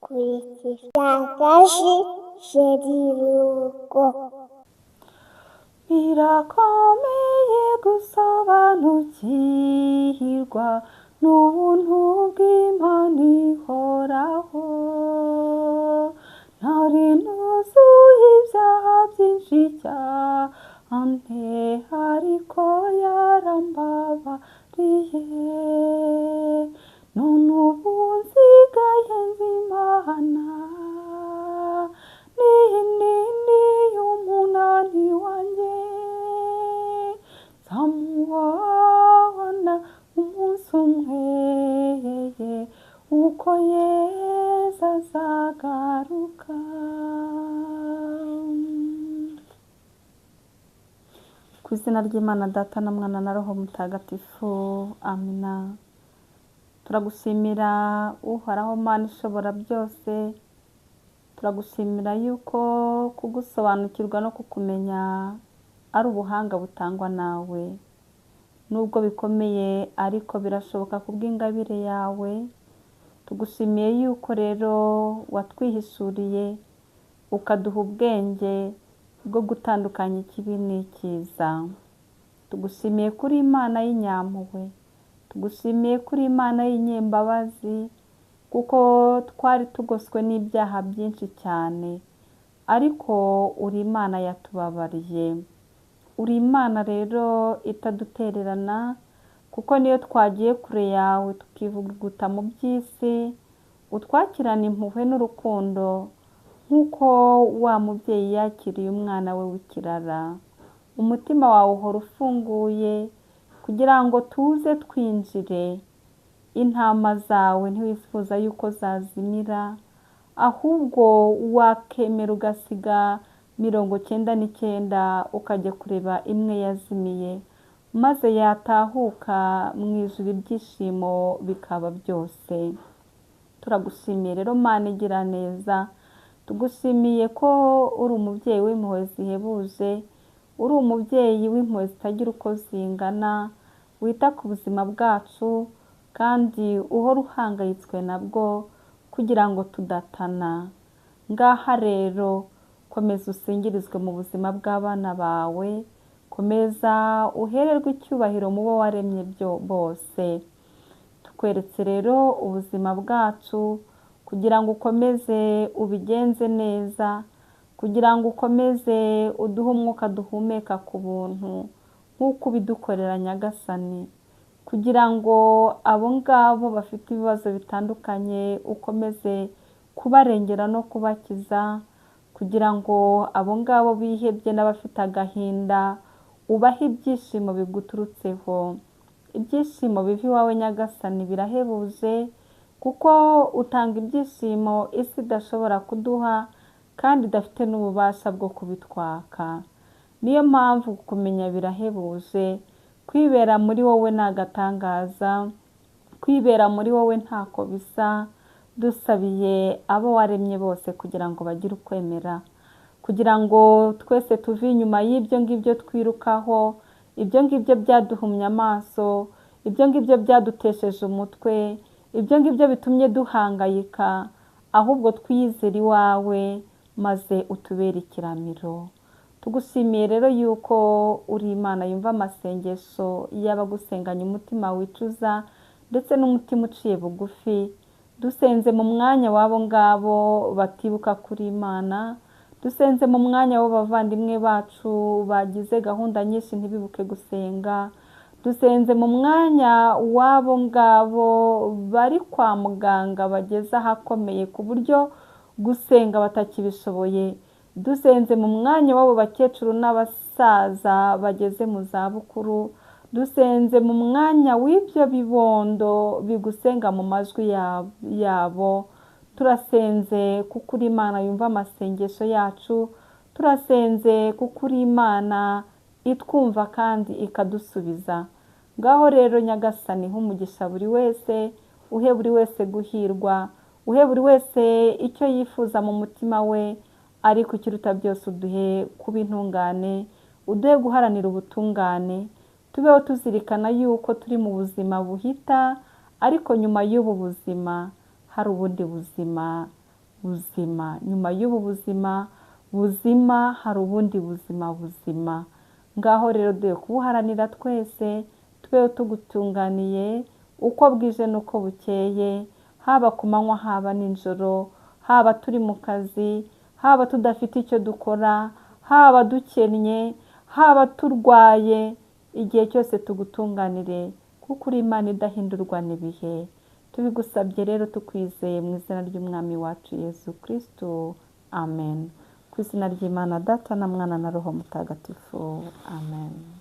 Kurikira Jerirugo. Birakomeye gusobanukirwa n'ubuntu bw'Imana ihoraho. Nari nuzuye ibyaha byinshi cyane, ariko yarambabariye. None ubu nsigaye nzi Imana, ni nini y'umunani wanjye. Nzamubona umunsi umwe, uko Yesu azagaruka. Ku izina ry'Imana Data na Mwana na Roho Mutagatifu, amina. Turagushimira Uhoraho Mana ishobora byose, turagushimira yuko kugusobanukirwa no kukumenya ari ubuhanga butangwa nawe. Nubwo bikomeye ariko birashoboka kubw'ingabire yawe. Tugushimiye yuko rero watwihishuriye ukaduha ubwenge bwo gutandukanya ikibi n'ikiza. Tugushimiye kuri Imana y'inyampuhwe, tugushimiye kuri Imana y'inyembabazi, kuko twari tugoswe n'ibyaha byinshi cyane, ariko uri Imana yatubabariye. Uri Imana rero itadutererana, kuko niyo twagiye kure yawe tukivuguta mu by'isi, utwakirana impuhwe n'urukundo nk'uko wa mubyeyi yakiriye umwana we w'ikirara. Umutima wawe uhora ufunguye kugira ngo tuze twinjire. Intama zawe ntiwifuza yuko zazimira, ahubwo wakemera ugasiga 99 ukajya kureba imwe yazimiye, maze yatahuka mu ijuru ibyishimo bikaba byose. Turagushimiye rero Mana igira neza, tugushimiye ko uri umubyeyi w'impuhwe zihebuje, uri umubyeyi w'impuhwe zitagira uko zingana, wita ku buzima bwacu kandi uhora uhangayitswe nabwo kugira ngo tudatana. Ngaha rero komeza usingirizwe mu buzima bw'abana bawe, komeza uhererwe icyubahiro mu bo waremye bose. Tukweretse rero ubuzima bwacu kugira ngo ukomeze ubigenze neza, kugira ngo ukomeze uduhe umwuka duhumeka ku buntu nk'uko ubidukorera Nyagasani, kugira ngo abo ngabo bafite ibibazo bitandukanye ukomeze kubarengera no kubakiza, kugira ngo abo ngabo bihebye n'abafite agahinda ubahe ibyishimo biguturutseho. Ibyishimo biva iwawe Nyagasani birahebuje, kuko utanga ibyishimo isi idashobora kuduha kandi idafite n'ububasha bwo kubitwaka. Niyo mpamvu kumenya birahebuje, kwibera muri wowe ni agatangaza, kwibera muri wowe ntako bisa. Dusabiye abo waremye bose kugira ngo bagire ukwemera, kugira ngo twese tuve inyuma y'ibyo ngibyo twirukaho, ibyo ngibyo byaduhumye amaso, ibyo ngibyo byadutesheje umutwe, ibyo ngibyo bitumye duhangayika, ahubwo twiyizere iwawe maze utubere ikiramiro. Tugushimiye rero yuko uri Imana yumva amasengesho y'abagusenganya umutima wicuza ndetse n'umutima uciye bugufi. Dusenze mu mwanya w'abo ngabo batibuka kuri Imana, dusenze mu mwanya w'abavandimwe bacu bagize gahunda nyinshi ntibibuke gusenga, dusenze mu mwanya w'abo ngabo bari kwa muganga bageze ahakomeye ku buryo gusenga batakibishoboye, dusenze mu mwanya w'abo bakecuru n'abasaza bageze mu zabukuru, dusenze mu mwanya w'ibyo bibondo bigusenga mu majwi yabo. Turasenze kuko uri Imana yumva amasengesho yacu, turasenze kuko uri Imana itwumva kandi ikadusubiza. Ngaho rero Nyagasani umugisha buri wese, uhe buri wese guhirwa, uhe buri wese icyo yifuza mu mutima we, ariko ikiruta byose uduhe kuba intungane, uduhe guharanira ubutungane, tubeho tuzirikana yuko turi mu buzima buhita, ariko nyuma y'ubu buzima hari ubundi buzima. buzima. Nyuma y'ubu buzima buzima hari ubundi buzima buzima. Ngaho rero duhe kubuharanira twese, tubeho tugutunganiye uko bwije n'uko bukeye, haba ku manywa haba nijoro, haba turi mu kazi, haba tudafite icyo dukora, haba dukennye, haba turwaye, igihe cyose tugutunganire kuko uri Imana idahindurwa n'ibihe. Tubigusabye rero tukwizeye mu izina ry'Umwami wacu Yesu Kristo, amen. Ku izina ry'Imana Data na Mwana na Roho Mutagatifu, amen.